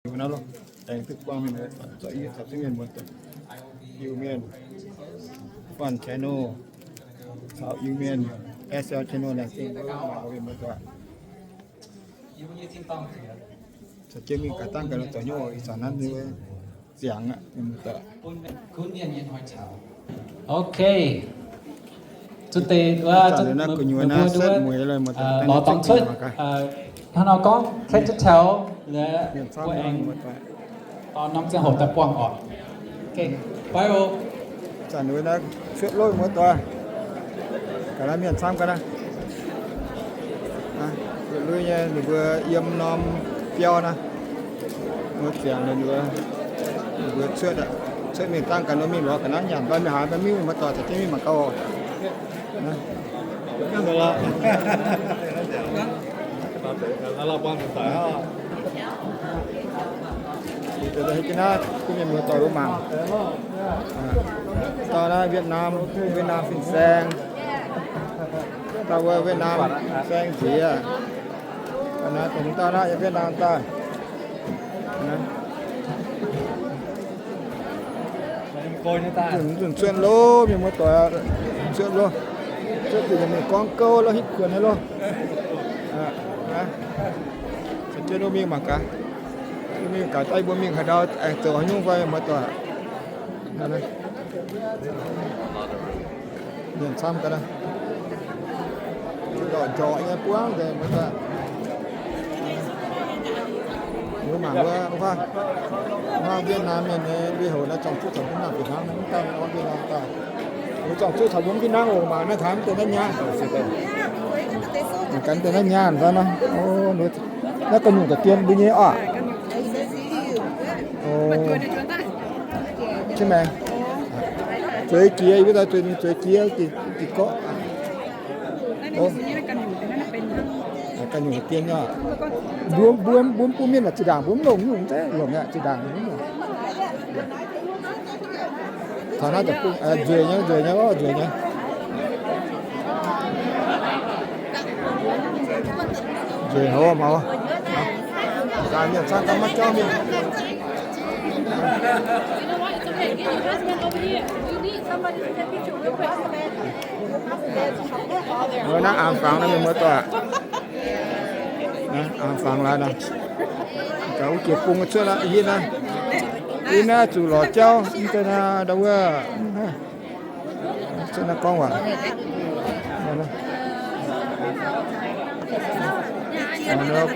Naaiv loh, aengx duqv buangh mienh, zorqv yie caux duqv mienh muoz-doic, Iu-Mienh, Fun Channel, caux Iu-Mienh, S L Channel, laengz zingh mbuo mienh muoz-doic. Caux jienv mingh gaax dangh gaax lorz zoux nyei oc. Ih zanc naaiv nyei ziangx aqv, mienh muoz-doic. Ok. Zunh deix, ih zanc naaiv gu'nyuoz naaiv setv mueiz lorz dorngx cuotv. Hnangv nor gorngv, Ketv Taux, mienh camv norm ziangh hoc daaih buangh oc. Ih zanc naaiv cuotv lov muoz-doic. Gaax naaiv mienh camv gaax naaiv. Luov nyei ninh mbuo yiem norm biauv naaiv. Mbuo ziangx ninh mbuo, ninh mbuo cuotv, cuotv mingh dangh gaax nor mingh lorz ga'naaiv nyanc fai mingh haaix fai mingh muoz-doic caux jienv mingh mangc gaax oc. Mienh muoz-doic mangc. Dauh naaiv Vietnam, Vietnam fin-saeng. Dauh wuov Vietnam saeng-nziex. Dauh naaiv Vietnam daaih. Zunh cuotv loh, mienh muoz-doic, cuotv loh. Cuotv deix mienh gorngv gouv loh, hitv kuonx nyei loh. Caux jienv mingh mangc gaax. Mingh gaax daaih mbuo mingh haaix ndau aengx zoux haaix nyungc fai muoz-doic. Mienh camv gaax naaiv. Njorqc nyei buangv nzengc muoz-doic. Mbuo mangc wuov, wuov Vietnam mienh nyei lui-houx naaiv, zorng-zuqv caux mbuo mv nangc fih hnangv, mv daaih orn Vietnam daaih. Mbuo zorng-zuqv caux mbuo mv fih hnangv oc. Mangc naaiv taux mv deix naaiv nyaanh, mangc gaax mv deix naaiv nyaanh fai maiv. Naaiv ga'nyungc daaih dien mbuo nyei oc. Zueiz jiex, yie mbuo daaih zueiz jiex, zueiz jiex gorqv. Ga'nyungc dien nyei. Mbuo, mbuo, mbuo, mbuo mienh zinh ndaangc mbuo mv longc nyungc, longc aqv, zinh ndaangc mbuo mv longc. Taux naaiv daaih bung, nzueic nyei, nzueic nyei, nzueic nyei. Nzueic hov maux. Gaax mienh camv gaax maiv jauv mingh. Naaiv aengx fangx naaiv mienh muoz-doic. Aengx fangx laaix naaiv. Gaax wuov jiex bung cuotv aqv, yie naaiv. Yie naaiv zuqc lorz jauv, mv deix naaiv ndau wuov. Cuotv naaiv gorngv waac.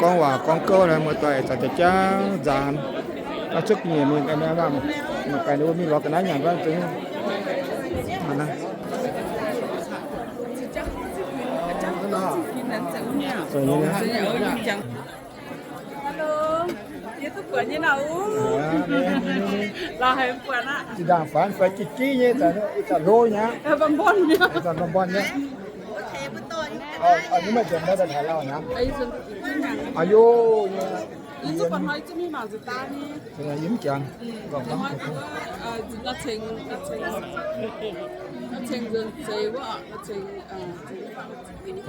Gorngv waac gorngv gouv naaiv muoz-doic zanc jaax jangv nzaanx. Cuotv ga'nyiec mingh, mangc gaax ninh mbuo mingh lorz ga'naaiv nyanc fai za'gengh. Zinh ndaangc faanx fai jiv jiv nyei, ih zanc hlo nyei aqv, ih zanc mbon mbon nyei aqv. Ih maaih nzunc mbuo daaih taux lauh nyei aqv. Aa yo, yie mv jangx.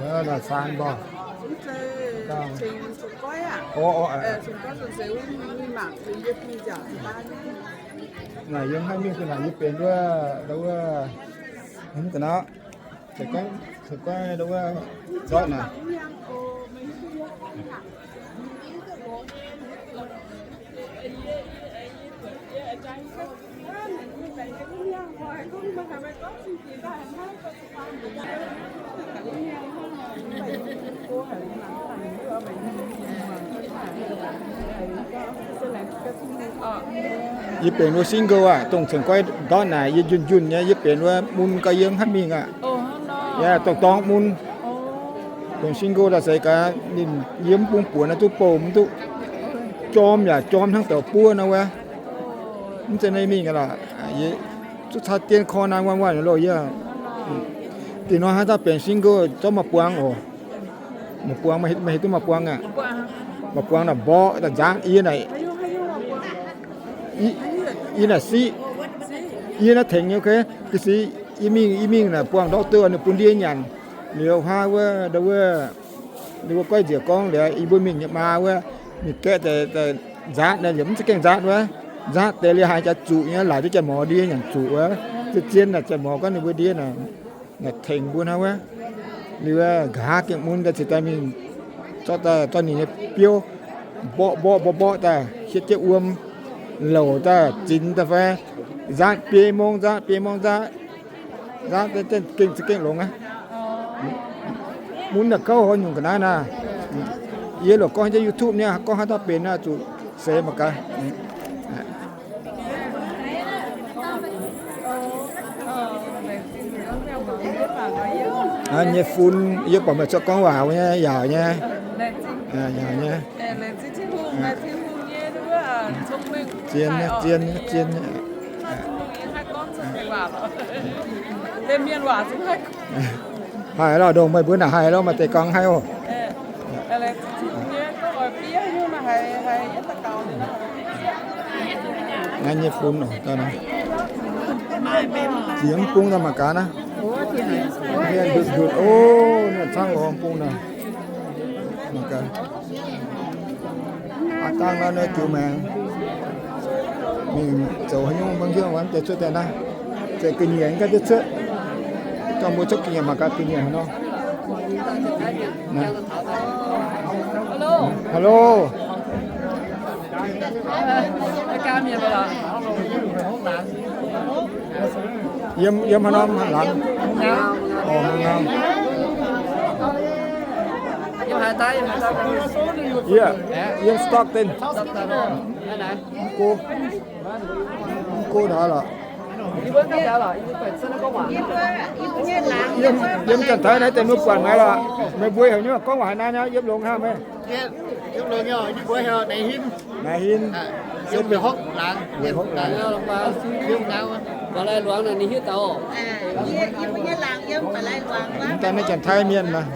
Naaiv caan mborqv. Naaic yie mv haih mingh, naaic yie benx wuov, wuov, mv ga'naaiv, se gorngv, se gorngv wuov, zorqv naaic. Yie benx wuov single aqv, dongh ceng guaiv ndortv naaic yie njunh njunh nyei, yie benx wuov mun gau yie mv haih mingh aqv. Yaac dongh dorngx mun. Dongh single daaih se gaax ninh yie mv bung buonc naaiv duqv bouh mv duqv. Jorm yaac jorm hnangv douc buov nor wuov. Mv zeiz naaiv mingh aqv lorqc. Yie zuqc caa dien korv naaiv waanc waanc loh yie. Dingc hnoi hnangv daaih benx single zorqv maaih buangv oc. Maaih buangv, maaih hietv duqv maaih buangv aqv. Maaih buangv naaic mborqv daaih nzangv yie naaic. Yie naaic siqv, yie naaiv tengx nyei, ga'sic yie mingh, yie mingh naaic buangh ndortv douh ninh bun ndie nyanc. Liuz hnangv wuov, ndau wuov, ninh mbuo goiv njiec gorngv liuz yie mbuo mingh nyei maa wuov, mingh gaeqv daaih, Nzaatv naaic yaac mv za'gengh nzaatv wuov. Nzaatv deix liuz haaix jaax zuqc nyei, laaic duqv jaax-morz ndie nyanc zuqc wuov. Zien-zien naaic jaax-morz gorngv ninh mbuo ndie naaic, naaic tengx mbuo hnangv wuov. Liuz nqa'haav gengh mun daaih cingx daaih mingh zorqv daaih zorqv ninh nyei biouv mborqv mborqv mborqv mborqv daaih, hietv jienv wuom, louc daaih zinx daaih fai nzaatv biei mong nzaatv biei mong nzaatv, nzaatv gengh za'gengh longx aqv. Mun naaic gouv hov nyungc ga'naaiv naaic. Yie loc gorngv jienv YouTube nyei, gorngv haaix dauh benx naaic zuqc seix mangc gaax. Nyei fun, yie buatc meih cuotv gorngv waac nyei, yaauc nyei, yaauc nyei. Zien nyei, zien nyei, zien nyei. Haih lorqc, ndongc meih mbuo naaic haih lorqc, maaih deix gong haih oc. Naaiv nyei fun oc, ziex mv bung daaih mangc gaax naaiv. Mienh ndutc ndutc, o, mienh camv oc, mv bung naaic. Mangc gaax. Aav dangh nor, nor jiu maengx mingh zoux haaix nyungc mbuo hiuv, mv deix cuotv daaih naaiv. Zeiz ga'nyiec ganh duqv cuotv. Dongh mbuo cuotv ga'nyiec mangc gaax ga'nyiec haaix nor. Hello. Yiem, yiem haaix norm haaix laangz? Orqc, haaix norm? Yie, yiem Stockton. Mv go, mv go ndau lorqc. Yiem, yiem Janx-Taiv naaiv deix mbuo buatc maengx lorqc. Meih mbuo heuc nyungc gorngv waac haaix naaiv nyei? Yiem longx hnangv meih. Naaiv hin. Mv daaih naaiv Janx-Taiv mienh naaiv.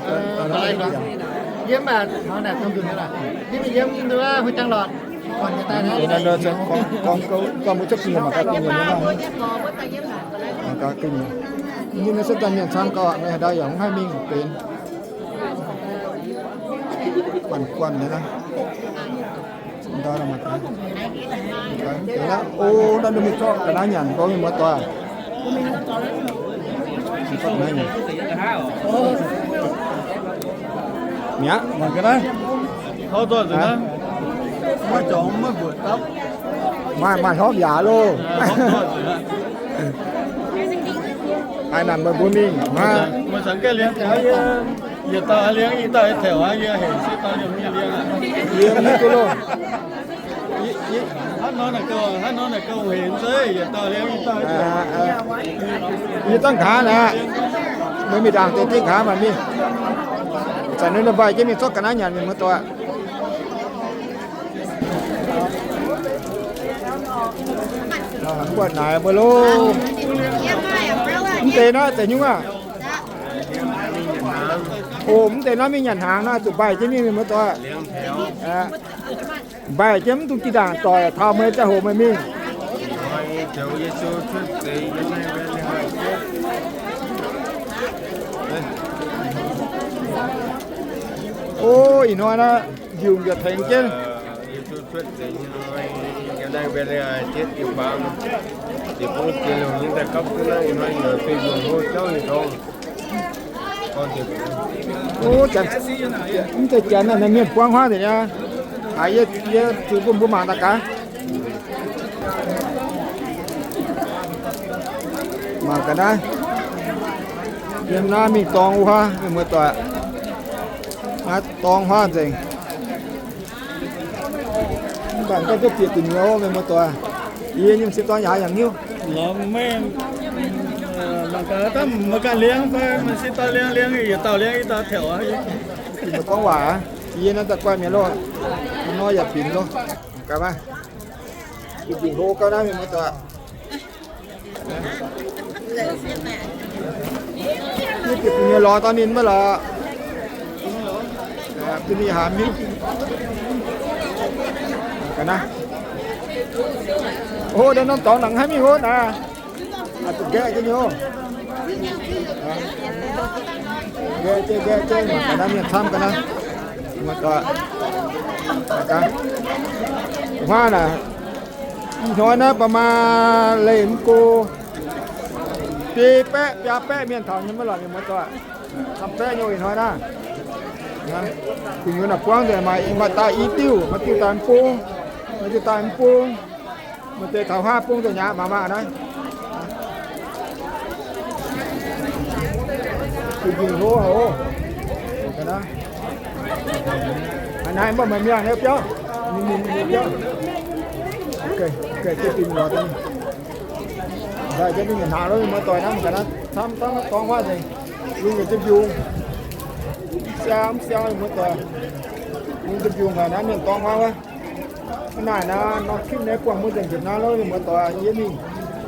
Gorngv mbuo cuotv ga'nyiec mangc gaax ga'nyiec nyei nor. Mangc gaax ga'nyiec. Ninh naaiv se daaih mienh camv gauh aqv, meih haaix ndau yaac mv haih mingh benx. Guanh guanh nyei naaiv. Ndau naaiv mangc gaax. O, naaiv ninh mingh zorqv ga'naaiv nyanc, mbuo mingh muoz-doic. Mi'aqv, mangc gaax naaiv. Maaih, maaih hlorpv yaac loh. Haaix nanc meih mbuo mingh hnangv. Yietc dauh liangv, yietc dauh taux aqv, yie heuc se dauh liangv, yie liangv. Yie mv hiuv duqv loh. Hnangv nor naaic gauh, hnangv nor naaic gauh hec zeiv, yietc dauh liangv, yietc dauh. Yie dangh nqa'haav naaic, meih mingh ndaangc deix dingh nqa'haav maaih mingh. Zanc ninh mbaih jienv mingh zorqv ga'naaiv nyanc mingh muoz-doic. Buatc naaic mbuo loh. Mv deix naaiv deix nyungc aac. O, mv deix naaiv mingh nyanc hnaangx naaiv, zuqc mbaih jienv mingh mienh muoz-doic. Mbaih jienv mv dungx jiex ndaangc doic, taux meih ziangh hoc meih mingh. O, ih hnoi naaiv ndiuc mbiauz tengx jienv. Mv deix janx naaiv mienh buangv huaav nzengc nyei. Aa, yie, yie zuqc bun mbuo mangc daaih gaax. Mangc gaax naaiv. Yiem naaiv mingh dorng wuov huaav, mienh muoz-doic. Naaiv dorng huaav nzengc. Mv baac ganh duqv bieqc gu'nyuoz mienh muoz-doic. Yie nyei m'sieqv dorn yaac yangh hnyouv. Mangc gaax, daaih meih ganh liangv fai m'sieqv dorn liangv, liangv yietc dauh liangv i dauh taux aqv. Meih gorngv waac aqv. Yie naaiv daaih guai mienh loh. Nor yaac binc loh. Gaax maah. Yie binc hlo gauh naaiv mienh muoz-doic. Yie bieqc gu'nyuoz lorz dorh ninh maiv lorz. Bun ninh haamz hiuv. Ga'naaiv. O, naaiv norm dorngx naaic mv haih mingh hlo naaic. Zuqc nqaeqv jienv nyei. Nqaeqv jienv, nqaeqv jienv, mangc ga'naaiv mienh camv ga'naaiv. Muoz-doic. Gaax. Huaav naaic, ih hnoi naaiv ประมาณ leih mv go biei baeqv biaa baeqv mienh taux nyei maiv lorqc, mienh muoz-doic. Camv baeqv nyei ih hnoi naaiv. Gu'nyuoz naaic buangv nzengc, maaih daaih i diuh, maaih diuh daaih mv bung, maaih diuh daaih mv bung, maaih deix taux huaav bung daaih nyei, mangc mangc naaiv. Gu'nyuoz hlo oc. Naaiv mbuo maaih mienh nyei biauv, mienh biauv. Daaih jienv mingh nyanc hnaangx lov, mienh muoz-doic, naaiv ga'naaiv camv camv dorngx huaav nzengc. Lungh yietc zipv mbiungc, siang mv siang, mienh muoz-doic. Lungh zipv mbiungc naaiv mienh dorngx huaav wuov. Hnangv naaic naaiv norm คลิป naaiv buangh mbuo nzengc njiec naaiv lov, mienh muoz-doic, yie mingh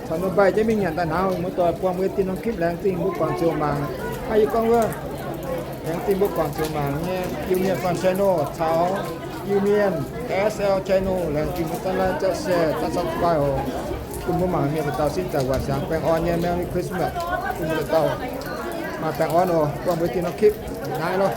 caux mbuo mbaih jienv mingh nyanc daaih hnangv, mienh muoz-doic, buangh mbuo yie dinh norm คลิป laengz zingh mbuo guangc ziouc mangc. Hnangv yie gorngv wuov, laengz zingh mbuo guangc ziouc mangc nyei, Iu-Mienh fun channel caux Iu-Mienh S L channel, laengz zingh mbuo daaih like, daaih share, daaih subscribe oc. Bun mbuo mangc mienh dauh dauh sin zaangc waac siangx baengh orn nyei Merry Christmas. Bun mbuo dauh dauh maaih baengh orn oc. Buangh mbuo yie dinh norm คลิป naaiv lov.